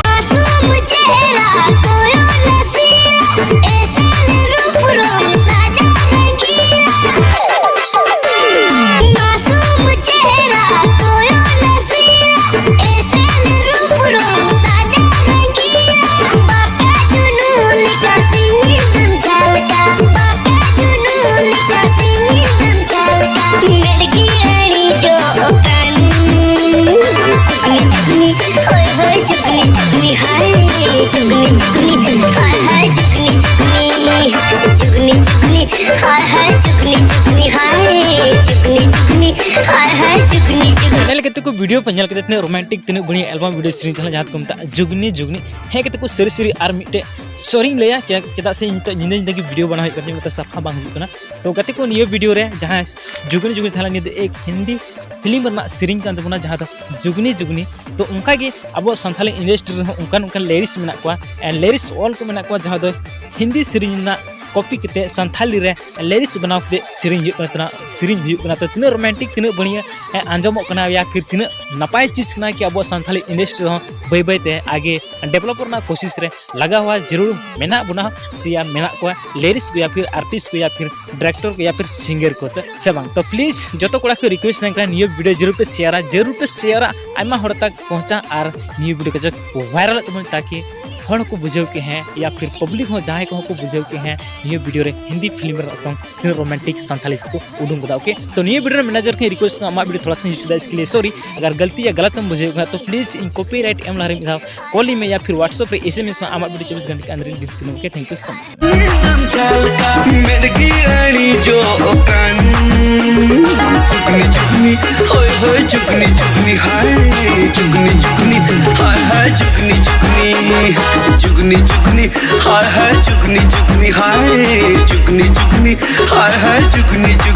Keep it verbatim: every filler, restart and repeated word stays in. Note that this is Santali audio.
मासूम चेहरा कोयल नसीरा, ऐसे रूप रोम साजा रंगीला। मासूम चेहरा कोयल नसीरा, ऐसे रूप रोम साजा रंगीला। बाका जुनून का सिंगिंग झलका, बाका जुनून का सिंगिंग झलका। मेरे की रानी जो कान। जुगनी जुगनी, होय होय जुगनी जुगनी, हाय जुगनी जुगनी, हाय हाय जुगनी जुगनी, जुगनी जुगनी, हाय हाय जुगनी जुगनी, हाय जुगनी जुगनी, हाय हाय जुगनी जुगनी। ᱧᱮᱞ ᱠᱟᱛᱮ ᱠᱚ ᱵᱷᱤᱰᱤᱭᱳ ᱯᱮ ᱧᱮᱞ ᱠᱟᱛᱮ ᱛᱤᱱᱟᱹᱜ ᱨᱳᱢᱟᱱᱴᱤᱠ, ᱛᱤᱱᱟᱹᱜ ᱵᱟᱹᱲᱤᱡ ᱮᱞᱵᱟᱢ ᱵᱷᱤᱰᱤᱭᱳ ᱥᱮᱨᱮᱧ ᱛᱟᱦᱮᱸ ᱞᱮᱱᱟ, ᱡᱟᱦᱟᱸ ᱫᱚᱠᱚ ᱢᱮᱛᱟᱜᱼᱟ ᱡᱩᱜᱽᱱᱤ ᱡᱩᱜᱽᱱᱤ᱾ ᱦᱮᱸ ᱠᱟᱛᱮ ᱠᱚ ᱥᱟᱹᱨᱤ ᱥᱟᱹᱨᱤ ᱟᱨ ᱢᱤᱫᱴᱮᱡ ᱥᱚᱨᱤᱧ ᱞᱟᱹᱭᱟ, ᱪᱮᱫᱟᱜ ᱥᱮ ᱤᱧ ᱱᱤᱛᱚᱜ ᱧᱤᱫᱟᱹ ᱧᱤᱫᱟᱹ ᱜᱮ ᱵᱷᱤᱰᱤᱭᱳ ᱵᱮᱱᱟᱣ ᱦᱩᱭᱩᱜ ᱠᱟᱱᱟ, ᱢᱮᱱᱠᱷᱟᱱ ᱥᱟᱯᱷᱟ ᱵᱟᱝ ᱦᱩᱭᱩᱜ ᱠᱟᱱᱟ᱾ ᱛᱚ ᱜᱟᱛᱮ ᱠᱚ, ᱱᱤᱭᱟᱹ ᱵᱷᱤᱰᱤᱭᱳ ᱨᱮ ᱡᱟᱦᱟᱸᱭ ᱡᱩᱜᱽᱱᱤ ᱡᱩᱜᱽᱱᱤ ᱛᱟᱦᱮᱸ ᱞᱮᱱᱟ, ᱱᱤᱭᱟᱹ ᱫᱚ ᱮᱠ ᱦᱤᱱᱫᱤ ᱯᱷᱤᱞᱢ ᱨᱮᱱᱟᱜ ᱥᱮᱨᱮᱧ ᱠᱟᱱ ᱛᱟᱵᱚᱱᱟ, ᱡᱟᱦᱟᱸ ᱫᱚ ᱡᱩᱜᱽᱱᱤ ᱡᱩᱜᱽᱱᱤ᱾ ᱛᱚ ᱚᱱᱠᱟᱜᱮ ᱟᱵᱚᱣᱟᱜ ᱥᱟᱱᱛᱟᱞᱤ ᱤᱱᱰᱟᱥᱴᱨᱤ ᱨᱮᱦᱚᱸ ᱚᱱᱠᱟᱱ ᱚᱱᱠᱟᱱ ᱞᱤᱨᱤᱠᱥ ᱢᱮᱱᱟᱜ ᱠᱚᱣᱟ, ᱞᱤᱨᱤᱠᱥ ᱚᱞ ᱠᱚ ᱢᱮᱱᱟᱜ ᱠᱚᱣᱟ, ᱡᱟᱦᱟᱸ ᱫᱚ ᱦᱤᱱᱫᱤ ᱥᱮᱨᱮᱧ ᱨᱮᱱᱟᱜ ᱠᱚᱯᱤ ᱠᱟᱛᱮ ᱥᱟᱱᱛᱷᱟᱞᱤ ᱨᱮ ᱞᱤᱨᱤᱠᱥ ᱵᱮᱱᱟᱣ ᱠᱟᱛᱮ ᱥᱮᱨᱮᱧ ᱦᱩᱭᱩᱜ ᱠᱟᱱᱟ, ᱥᱮᱨᱮᱧ ᱦᱩᱭᱩᱜ ᱠᱟᱱᱟ᱾ ᱛᱚ ᱛᱤᱱᱟᱹᱜ ᱨᱳᱢᱟᱱᱴᱤᱠ, ᱛᱤᱱᱟᱹᱜ ᱵᱟᱹᱲᱤᱡ ᱟᱸᱡᱚᱢᱚᱜ ᱠᱟᱱᱟ, ᱭᱟ ᱯᱷᱤᱨ ᱛᱤᱱᱟᱹᱜ ᱱᱟᱯᱟᱭ ᱪᱤᱡᱽ ᱠᱟᱱᱟ ᱠᱤ ᱟᱵᱚᱣᱟᱜ ᱥᱟᱱᱛᱷᱟᱞᱤ ᱤᱱᱰᱟᱥᱴᱨᱤ ᱦᱚᱸ ᱵᱟᱹᱭ ᱵᱟᱹᱭ ᱛᱮ ᱟᱜᱮ ᱰᱮᱵᱷᱞᱚᱯ ᱨᱮᱱᱟᱜ ᱠᱳᱥᱤᱥ ᱨᱮ ᱞᱟᱜᱟᱣᱟ ᱡᱟᱹᱨᱩᱲ ᱢᱮᱱᱟᱜ ᱵᱚᱱᱟ, ᱥᱮ ᱭᱟ ᱢᱮᱱᱟᱜ ᱠᱚᱣᱟ ᱞᱤᱨᱤᱠᱥ ᱠᱚ, ᱭᱟ ᱯᱷᱤᱨ ᱟᱨᱴᱤᱥᱴ ᱠᱚ, ᱭᱟ ᱯᱷᱤᱨ ᱰᱟᱭᱨᱮᱠᱴᱚᱨ ᱠᱚ, ᱭᱟ ᱯᱷᱤᱨ ᱥᱤᱝᱜᱟᱨ ᱠᱚ, ᱛᱚ ᱥᱮ ᱵᱟᱝ? ᱛᱚ ᱯᱞᱤᱡᱽ ᱡᱚᱛᱚ ᱠᱚᱲᱟ ᱠᱚ ᱨᱤᱠᱩᱭᱮᱥᱴ ᱛᱟᱦᱮᱸ ᱠᱟᱱᱟ, ᱱᱤᱭᱟᱹ ᱵᱷᱤᱰᱤᱭᱳ ᱡᱟᱹᱨᱩᱲ ᱯᱮ ᱥᱮᱭᱟᱨᱟ, ᱡᱟᱹᱨᱩᱲ ᱯᱮ ᱥᱮᱭᱟᱨᱟ, ᱟᱭᱢᱟ ᱦᱚᱲ ᱛᱟᱠ ᱯᱚᱦᱪᱟ ᱟᱨ ᱱᱤᱭᱟᱹ ᱵᱷᱤᱰᱤᱭᱳ ᱠᱟᱡᱟᱠ ᱵᱷᱟᱭᱨᱟᱞᱚᱜ ᱛᱟᱵᱚᱱ, ᱛᱟᱠᱤ ᱦᱚᱲ ᱦᱚᱸᱠᱚ ᱵᱩᱡᱷᱟᱹᱣ ᱠᱮ ᱦᱮᱸ, ᱭᱟ ᱯᱷᱤᱨ ᱯᱟᱵᱽᱞᱤᱠ ᱦᱚᱸ ᱡᱟᱦᱟᱸᱭ ᱠᱚᱦᱚᱸ ᱠᱚ ᱵᱩᱡᱷᱟᱹᱣ ᱠᱮ ᱦᱮᱸ, ᱱᱤᱭᱟᱹ ᱵᱷᱤᱰᱤᱭᱳ ᱨᱮ ᱦᱤᱱᱫᱤ ᱯᱷᱤᱞᱢ ᱨᱮᱱᱟᱜ ᱥᱚᱝ ᱛᱤᱱᱟᱹᱜ ᱨᱳᱢᱟᱱᱴᱤᱠ ᱥᱟᱱᱛᱷᱟᱞᱤ ᱥᱮᱫ ᱠᱚ ᱩᱰᱩᱝ ᱠᱟᱫᱟ᱾ ᱳᱠᱮ, ᱛᱚ ᱱᱤᱭᱟᱹ ᱵᱷᱤᱰᱤᱭᱳ ᱨᱮ ᱢᱮᱱᱮᱡᱟᱨ ᱠᱷᱚᱱ ᱨᱤᱠᱩᱭᱮᱥᱴ ᱠᱟᱱᱟ, ᱟᱢᱟᱜ ᱵᱷᱤᱰᱤᱭᱳ ᱛᱷᱚᱲᱟ ᱥᱟᱧ ᱡᱩᱛ ᱠᱮᱫᱟ, ᱤᱥᱠᱮ ᱞᱤᱭᱮ ᱥᱚᱨᱤ ᱟᱜᱟᱨ ᱜᱟᱞᱛᱤ ᱭᱟ ᱜᱟᱞᱟᱛ ᱮᱢ ᱵᱩᱡᱷᱟᱹᱣ ᱠᱷᱟᱱ, ᱛᱚ ᱯᱞᱤᱡᱽ ᱤᱧ ᱠᱚᱯᱤᱨᱟᱭᱤᱴ ᱮᱢ ᱞᱟᱦᱟᱨᱮ ᱢᱤᱫ ᱫᱷᱟᱣ ᱠᱚᱞ ᱤᱧ ᱢᱮ ᱭᱟ ᱯᱷᱤᱨ WhatsApp ᱨᱮ SMS ᱢᱮ, ᱟᱢᱟᱜ ᱵᱷᱤᱰᱤᱭᱳ ᱪᱚᱵᱵᱤᱥ ᱜᱷᱚᱱᱴᱟ ᱠᱮ ᱟᱱᱫᱟᱨ ᱤᱧ ᱰᱤᱞᱤᱴ ᱠᱟᱹᱧ᱾ ᱳᱠᱮ, ᱛᱷᱮᱝᱠ ᱭᱩ ᱥᱳ ᱢᱟᱪ᱾ ᱢᱮᱫ ᱜᱮ ᱟᱹᱲᱤ ᱡᱚᱜ ᱠᱟᱱ᱾ ᱪᱩᱠᱱᱤ ᱪᱩᱠᱱᱤ, ᱦᱳᱭ ᱦᱳᱭ ᱪᱩᱠᱱᱤ ᱪᱩᱠᱱᱤ, ᱦᱟᱭ ᱪᱩᱠᱱᱤ ᱪᱩᱠᱱᱤ, ᱦᱟᱭ ᱦᱟᱭ ᱪᱩᱠᱱᱤ ᱪᱩᱠᱱᱤ, ᱪᱩᱠᱱᱤ ᱪᱩᱠᱱᱤ, ᱦᱟᱭ ᱦᱟᱭ ᱪᱩᱠᱱᱤ ᱪᱩᱠᱱᱤ, ᱦᱟᱭ ᱪᱩᱠᱱᱤ ᱪᱩᱠᱱᱤ, ᱦᱟᱭ ᱦᱟᱭ ᱪᱩᱠᱱᱤ ᱪᱩᱠᱱᱤ᱾